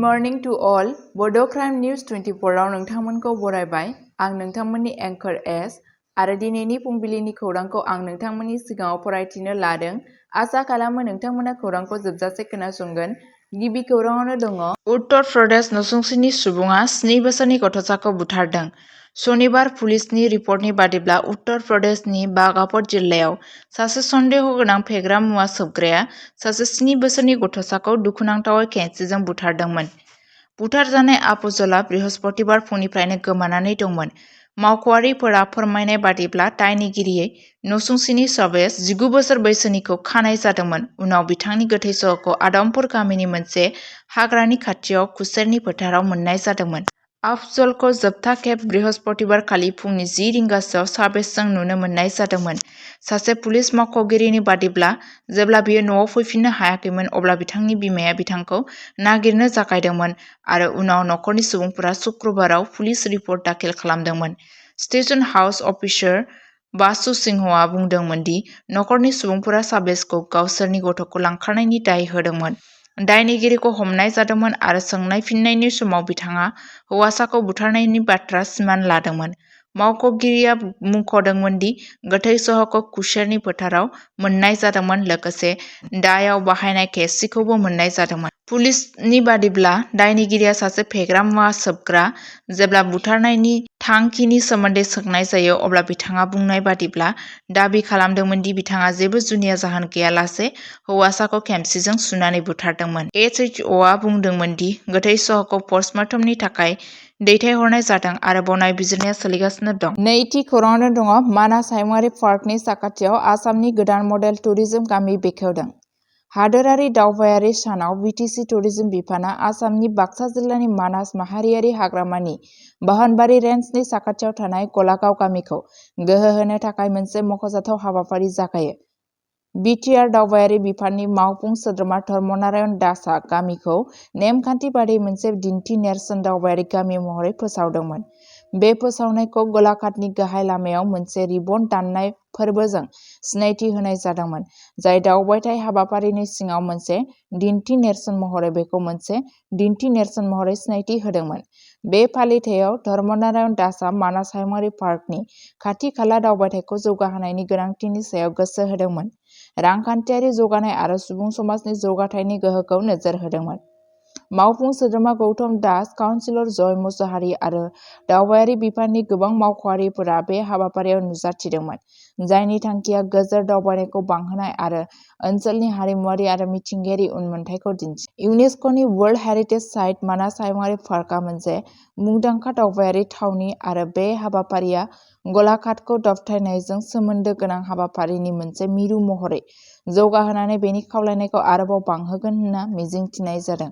morning to all. Bodo News 24 आव नोंथांमोनखौ बरायबाय। आं नोंथांमोननि एंकर एस आरो दिनैनि फुंबिलिनि खौरांखौ आं नोंथांमोननि सिगाङाव फरायथिनो लादों। आसा खालामो नोंथांमोना खौरांखौ जोबजासे खोनासंगोन। गिबि खौराङावनो दङ। उत्तर प्रदेश नसुंसेनि सुबुङा 7 बोसोरनि गथ'साखौ बुथारदों। शनिबार पुलिसनि रिपर्टनि बादिब्ला उत्तर प्रदेशनि बागापत जिल्लायाव सासे सन्देह गोनां फेग्रा मुवा सोबग्राया सासे 7 बोसोरनि गथ'साखौ दुखुनांथावै खेंसिजों बुथारदोंमोन। बुथारजानाय आफजला बृहस्पतिबार फुंनिफ्रायनो गोमानानै दंमोन। मावख'आरिफोरा फोरमायनाय बादिब्ला दायनिगिरियै नसुंसेनि सवेज 19 बोसोर बैसोनिखौ खानाय जादोंमोन। उनाव बिथांनि गोथै सह'खौ आदमपुर गामिनि मोनसे हाग्रानि खाथियाव खुसेरनि फोथाराव मोननाय जादोंमोन। आफजलखौ जोबथा खेब बृहस्पतिबार खालि फुंनि 10 रिंगासोआव सावेजजों नुनो मोननाय जादोंमोन। सासे पुलिस मावख'गिरिनि बादिब्ला जेब्ला बियो न'आव फैफिननो हायाखैमोन अब्ला बिथांनि बिमाया बिथांखौ नागिरनो जागायदोंमोन आरो उनाव नखरनि सुबुंफोरा शुक्रबाराव पुलिस रिपर्ट दाखिल खालामदोंमोन। स्टेशन हाउस अफिसार बासु सिंहआ बुंदोंमोन दि नखरनि सुबुंफोरा सावेजखौ गावसोरनि गथ'खौ लांखारनायनि दाय होदोंमन। दायनिगिरिखौ हमनाय जादोंमोन आरो सोंनाय फिननायनि समाव बिथाङा हौवासाखौ बुथारनायनि बाथ्रा सिमान लादोंमोन। मावख'गिरिया मुंख'दोंमोन दि गोथै सह'खौ खुसेरनि फोथाराव मोननाय जादोंमोन लोगोसे दायाव बाहायनाय खेसिखौबो मोननाय जादोंमोन। पुलिसनि बादिब्ला दायनिगिरिया सासे फेग्रा मुवा सोबग्रा। जेब्ला बुथारनायनि थांखिनि सोमोन्दै सोंनाय जायो अब्ला बिथाङा बुंनाय बादिब्ला दाबि खालामदोंमोन दि बिथाङा जेबो जुनिया जाहोन गैयालासे हौवासाखौ खेमसिजों सुनानै बुथारदोंमोन। एसएचअआ बुंदोंमोन दि गोथै सह'खौ पस्टमर्टमनि थाखाय दैथायहरनाय जादों आरोबाव नायबिजिरनाया सोलिगासिनो दं। नैथि खौराङावनो दङ। मानास हायुङारि पार्कनि साखाथियाव आसामनि गोदान मडेल टुरिजम गामि बेखेवदों। हादोरारि दावबायारि सानाव बिटिसि टुरिजम बिफाना आसामनि बाक्सा जिल्लानि मानास माहारियारि हाग्रामानि बाहनबारि रेन्जनि साखाथियाव थानाय गलागाव गामिखौ गोहो होनो थाखाय मोनसे मख'जाथाव हाबाफारि जागायो। बिटिआर दावबायारि बिफाननि मावफुं सोद्रोमा धर्मनारायण दासआ गामिखौ नेमखान्थि बादियै मोनसे दिन्थि नेरसोन दावबायारि गामि महरै फोसावदोंमोन। बे फोसावनायखौ गलाघाटनि गाहाय लामायाव मोनसे रिबन दाननाय फोरबोजों सिनायथि होनाय जादोंमोन, जाय दावबायथाय हाबाफारिनि सिङाव मोनसे दिन्थि नेरसोन महरै बेखौ मोनसे दिन्थि नेरसोन महरै सिनायथि होदोंमोन। बे फालिथायाव धर्मनारायण दासआ मानास हायुङारि पार्कनि खाथि-खाला दावबायथायखौ जौगाहोनायनि गोनांथिनि सायाव गोसो होदोंमोन, रांखान्थियारि जौगानाय आरो सुबुं समाजनि जौगाथायनि गोहोखौ नोजोर होदोंमोन। मावफुं सोद्रोमा गौतम दास, काउन्सिलर जय मुसाहारि आरो दावबायारि बिफाननि गोबां मावख'आरिफोरा बे हाबाफारियाव नुजाथिदोंमोन, जायनि थांखिया गोजोर दावबायनायखौ बांहोनाय आरो ओनसोलनि हारिमुआरि आरो मिथिंगायारि उनमोनथायखौ दिन्थिनाय। इउनेस्क'नि वर्ल्ड हेरिटेज साइट मानास हायुङारि पार्कआ मोनसे मुंदांखा दावबायारि थावनि आरो बे हाबाफारिया गलाघाटखौ दबथायनायजों सोमोन्दो गोनां हाबाफारिनि मोनसे मिरु महरै जौगाहोनानै बेनि खावलायनायखौ आरोबाव बांहोगोन होनना मिजिंथिनाय जादों।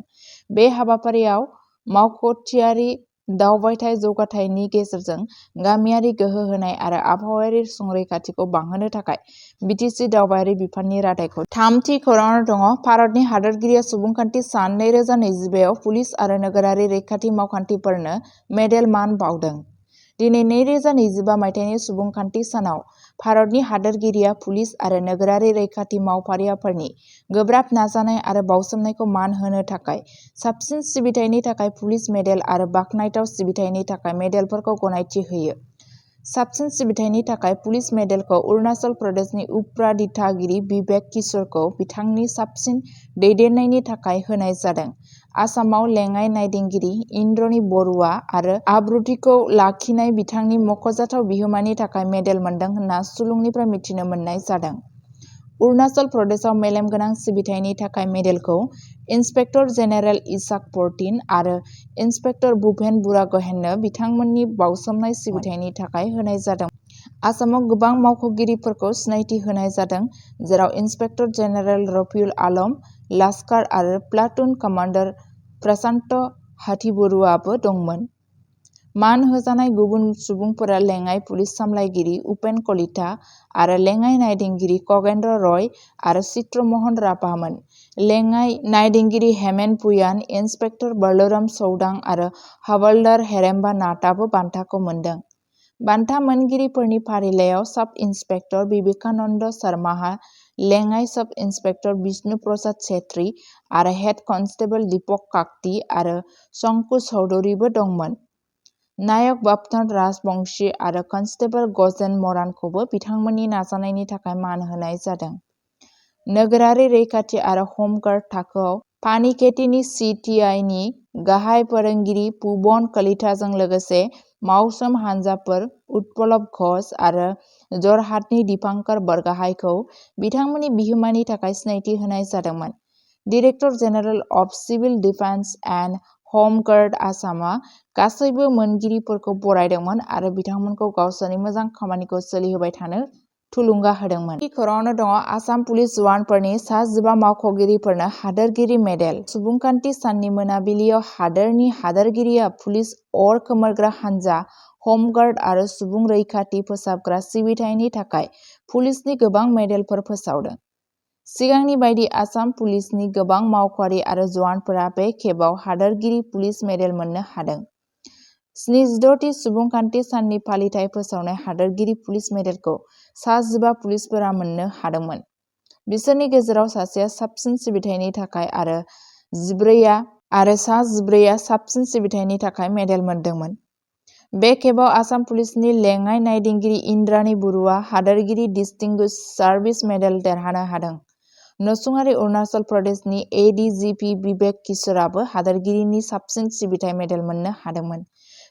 बे हाबाफारियाव मावख'थियारि दावबायथाय जौगाथायनि गेजेरजों गामियारि गोहो होनाय आरो आबहावायारि संरैखाथिखौ बांहोनो थाखाय बिटिसि दावबायारि बिफाननि रादायखौ। थामथि खौराङाव दङ। भारतनि हादोरगिरिया सुबुंखान्थि सान 2025 आव पुलिस आरो नोगोरारि रैखाथि मावखान्थिफोरनो मेडेल मान बाउदों। दिनै 2025 मायथाइनि सुबुंखान्थि सानाव भारतनि हादोरगिरिया पुलिस आरो नोगोरारि रैखाथि मावफारियाफोरनि गोब्राब नाजानाय आरो बाउसोमनायखौ मान होनो थाखाय साबसिन सिबिथायनि थाखाय पुलिस मेडेल आरो बाखनायथाव सिबिथायनि थाखाय मेडेलफोरखौ गनायथि होयो। साबसिन सिबिथायनि थाखाय पुलिस मेडेलखौ अरुणाचल प्रदेशनि उफ्रा दिथागिरि बिबेक किशोरखौ बिथांनि साबसिन दैदेननायनि थाखाय होनाय जादों। आसामाव लेङाइ नायदिंगिरि इन्द्रनी बरुवा आरो आब्रुथिखौ लाखिनाय बिथांनि मख'जाथाव बिहोमानि थाखाय मेडेल मोनदों होनना सुलुंनिफ्राय मिथिनो मोननाय जादों। अरुणाचल प्रदेशआव मेलेमगोनां सिबिथायनि थाखाय मेडेलखौ इन्सपेक्टर जेनेरेल इसाक पर्टिन आरो इन्सपेक्टर भुपेन बुरागहेननो बिथांमोननि बाउसोमनाय सिबिथायनि थाखाय होनाय जादों। आसामाव गोबां मावख'गिरिफोरखौ सिनायथि होनाय जादों, जेराव इन्सपेक्टर जेनेरेल रफिउल आलम लास्कार आरो प्लाटुन कमान्डार प्रशान्त हाथिबरुआबो दंमोन। मान होजानाय गुबुन सुबुंफोरा लेङाइ पुलिस सामलायगिरि उपेन कलिता आरो लेङाइ नायदिंगिरि खगेन्द्र रय आरो चित्र महन राभामोन। लेङाइ नायदिंगिरि हेमेन भुयान, इन्सपेक्टर बलराम चौदां आरो हवलदार हेरेम्बा नाथआबो बान्थाखौ मोनदों। बान्था मोनगिरिफोरनि फारिलाइयाव साब इन्सपेक्टर बिबेकानन्द शर्माहा लेङाइ सब इन्सपेक्टर बिष्णु प्रसाद छेत्री आरो हेड कनस्टेबल दीपक काकति आरो शंकु चौधुरीबो दंमोन। नायक बप्तर राजबंशी आरो कनस्टेबल गजेन मरानखौबो बिथांमोननि नाजानायनि थाखाय मान होनाय जादों। नोगोरारि रैखाथि आरो हम गार्ड थाखोआव पानिखेतीनि CTI-नि गाहाय फोरोंगिरि पुबन कलिताजों लोगोसे मावसोम हानजाफोर उत्पलब घोष आरो जरहाटनि दीपांकर बरगोहायखौ बिथांमोननि बिहोमानि थाखाय सिनायथि होनाय जादोंमोन। Director general of civil defence and हम गार्ड आसामआ गासैबो मोनगिरिफोरखौ बरायदोंमोन आरो बिथांमोनखौ गावसोरनि मोजां खामानिखौ सोलिहोबाय थानो थुलुंगा होदोंमोन। खौराङावनो दङ आसाम पुलिस जवानफोरनि सा 15 मावख'गिरिफोरनो हादोरगिरि मेडेल। सुबुंखान्थि साननि मोनाबिलियाव हादोरनि हादोरगिरिया पुलिस अर खोमोरग्रा हानजा, हम गार्ड आरो सुबुं रैखाथि फोसाबग्रा सिबिथायनि थाखाय पुलिसनि गोबां मेडेलफोर फोसावदों। सिगांनि बायदि आसाम पुलिसनि गोबां मावख'आरि आरो जवानफोरा बे खेबाव हादोरगिरि पुलिस मेडेल मोननो हादों। 76थि सुबुंखान्थि साननि फालिथाय फोसावनाय हादोरगिरि पुलिस मेडेलखौ सा 15 पुलिसफोरा मोननो हादोंमोन। बिसोरनि गेजेराव सासेया साबसिन सिबिथायनि थाखाय आरो 14आ साबसिन सिबिथायनि थाखाय मेडेल मोनदोंमोन। बे खेबाव आसाम पुलिसनि लेङाइ नायदिंगिरि इन्द्राणी बरुवा हादोरगिरि डिस्टिंगुइश सार्भिस मेडेल देरहानो हादों। नसुङारि अरुणाचल प्रदेशनि ADGP बिबेक किशोराबो हादोरगिरिनि साबसिन सिबिथाय मेडेल मोननो हादोंमोन।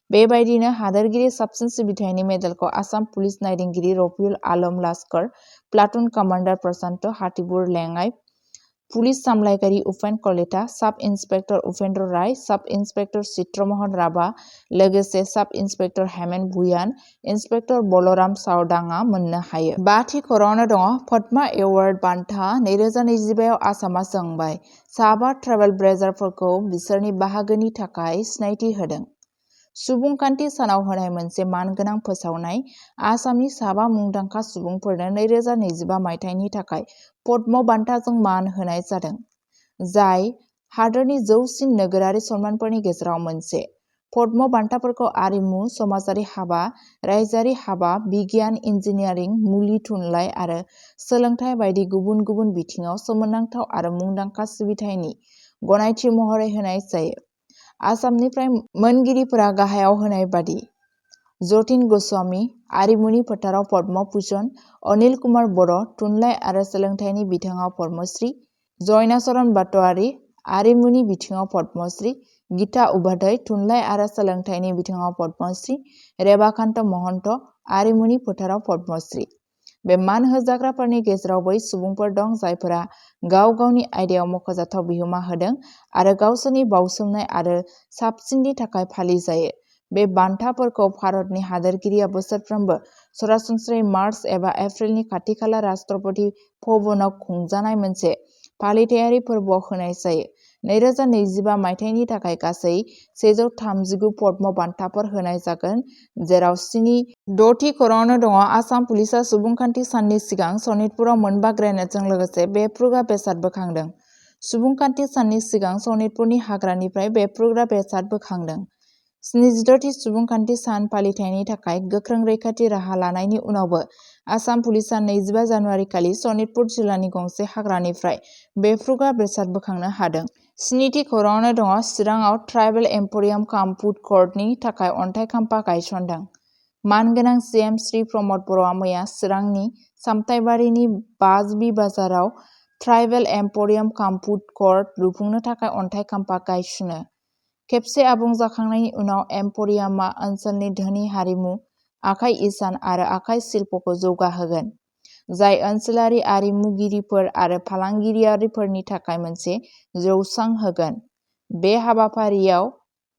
बेबायदिनो हादोरगिरि साबसिन सिबिथायनि मेडेलखौ आसाम पुलिस नायदिंगिरि रफिउल आलम लास्कर, प्लाटुन कमान्डार प्रशान्त हाथिबुर लेङाइ पुलिस सामलायगिरि उपेन कलिता, सब इन्सपेक्टर उपेन्द्र राय, सब इन्सपेक्टर चित्रमोहन राभा, लोगोसे sub inspector Hemen Bhuyan, inspector Balram सावदांआ मोननो हायो। 5थि खौराङावनो दङ पद्मा एवार्ड बान्था 2025 आव आसामआ सोंबाय। साबा ट्रेभेल ब्लगारफोरखौ बिसोरनि बाहागोनि थाखाय सिनायथि होदों। सुबुंखान्थि सानाव होनाय मोनसे मानगोनां फोसावनाय। आसामनि साबा मुंदांखा सुबुंफोरनो 2025 मायथाइनि थाखाय पद्म बान्थाजों मान होनाय जादों, जाय हादोरनि जौसिन नोगोरारि सन्मानफोरनि गेजेराव मोनसे। पद्म बान्थाफोरखौ आरिमु, समाजारि हाबा, रायजोआरि हाबा, बिगियान, इन्जिनियारिं, मुलि थुनलाइ आरो सोलोंथाइ बायदि गुबुन गुबुन बिथिङाव सोमोनांथाव आरो मुंदांखा सिबिथायनि गनायथि महरै होनाय जायो। आसामनिफ्राय मोनगिरिफोरा गाहायाव होनाय बादि: जतिन गस्वामी, आरिमुनि फोथाराव पद्म भूषण; अनिल कुमार बर', थुनलाइ आरो सोलोंथाइनि बिथिङाव पद्मश्री; जयनाचरण बातवारी, आरिमुनि बिथिङाव पद्मश्री; गीता उपाध्याय, थुनलाइ आरो सोलोंथाइनि बिथिङाव पद्मश्री; रेबाकान्त महन्त, आरिमुनि फोथाराव पद्मश्री। बे मान होजाग्राफोरनि गेजेराव बै सुबुंफोर दं जायफोरा गाव गावनि आयदायाव मख'जाथाव बिहोमा होदों आरो गावसोरनि बाउसोमनाय आरो साबसिननि थाखाय फालिजायो। बे बान्थाफोरखौ भारतनि हादोरगिरिया बोसोरफ्रोमबो सरासनस्रायै मार्च एबा एप्रिलनि खाथि-खाला राष्ट्रपति भवनाव खुंजानाय मोनसे फालिथायारि फोरबोआव होनाय जायो। 2025 मायथाइनि थाखाय गासै 139 पद्म बान्थाफोर होनाय जागोन, जेराव 6थि खौराङावनो दङ आसाम पुलिसआ सुबुंखान्थि साननि सिगां सनितपुराव मोनबा ग्रेनेडजों लोगोसे बेफ्रुग्रा बेसाद बोखांदों। सुबुंखान्थि साननि सिगां सनितपुरनि हाग्रानिफ्राय बेफ्रुग्रा बेसाद बोखांदों। 76थि सुबुंखान्थि सान फालिथायनि थाखाय गोख्रों रैखाथि राहा लानायनि उनावबो आसाम पुलिसआ 25 जानुवारि खालि सनितपुर जिल्लानि गंसे हाग्रानिफ्राय बेफ्रुग्रा बेसाद बोखांनो हादों। 7थि खौराङावनो दङ चिराङाव ट्राइबेल एम्प'रियाम काम फुड कर्टनि थाखाय अन्थाइ खाम्फा गायसनदों। मानगोनां CM श्री प्रमद बर'आ मैया चिरांनि सामथाइबारिनि बाजबि बाजाराव ट्राइबेल एम्प'रियाम काम फुड कर्ट लुफुंनो थाखाय अन्थाइ खाम्फा गायसनो। खेबसे आबुं जाखांनायनि उनाव एम्प'रियामआ ओनसोलनि धोनि हारिमु, आखाइ इसान आरो आखाइ शिल्पखौ जौगाहोगोन, जाय ओनसोलारि आरिमुगिरिफोर आरो फालांगियारिफोरनि थाखाय मोनसे जौसां होगोन। बे हाबाफारियाव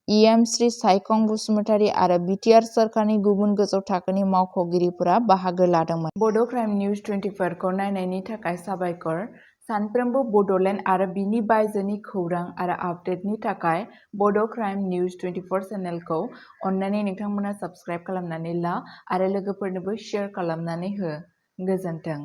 EM श्री सायखं बसुमतारी आरो Btr सोरखारनि गुबुन गोजौ थाखोनि मावख'गिरिफोरा बाहागो लादोंमोन। बड' क्राइम निउज 24 खौ नायनायनि थाखाय साबायखर। सानफ्रोमबो बड'लेण्ड आरो बिनि बायजोनि खौरां आरो आपडेटनि थाखाय बड' क्राइम निउज 24 चेनेलखौ अन्नानै नोंथांमोना साबस्क्राइब खालामनानै ला आरो लोगोफोरनोबो शेयार खालामनानै हो। गोजोन्थों।